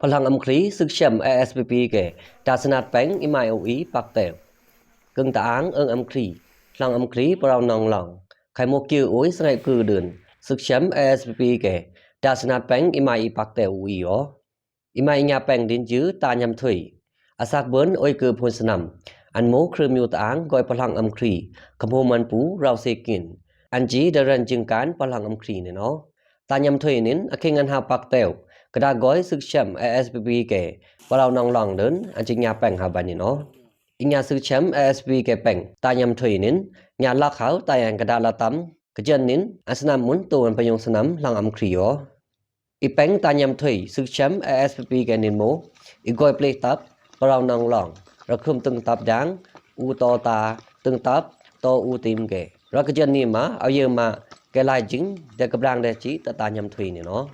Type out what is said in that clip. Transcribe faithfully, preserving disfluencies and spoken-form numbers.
Phalong Amkri sik shem A S P P ke da snet peng i mai o i pak teu. Keng ta ang eng Amkri, Phalong Amkri Parau Nong Long, khai mok kiu oi sngai ku dun, sik shem A S P P ke da snet peng i mai i pak teu o i o. I mai i nya peng din ju ta nyam thui. A sak bun oi ku phun snam. An mo krim yu ta ang goi Phalong Amkri, khamho man pu rau se kin. An ji da ran jing kan Phalong Amkri nin o. Ta nyam thui nin a king an ha pak teu. Ka da goi sik shem A S P P ke Parau Nong Long dun an ji nya peng ha ban nin o. I nya sik shem A S P P ke peng ta nyam thui nin nya lak hau ta yang ka da la tam. Ka jen nin an snam mun tu an payung snam Phalong Amkri o. I peng ta nyam thui sik shem A S P P ke nin mo i goi ple tap Parau Nong Long, ra khum tung tap dang u to ta tung tap to u tim ke. Ra ka jen ni ma au ye ma ke lai jing de ka brang de chi ta ta nyam thui nin o.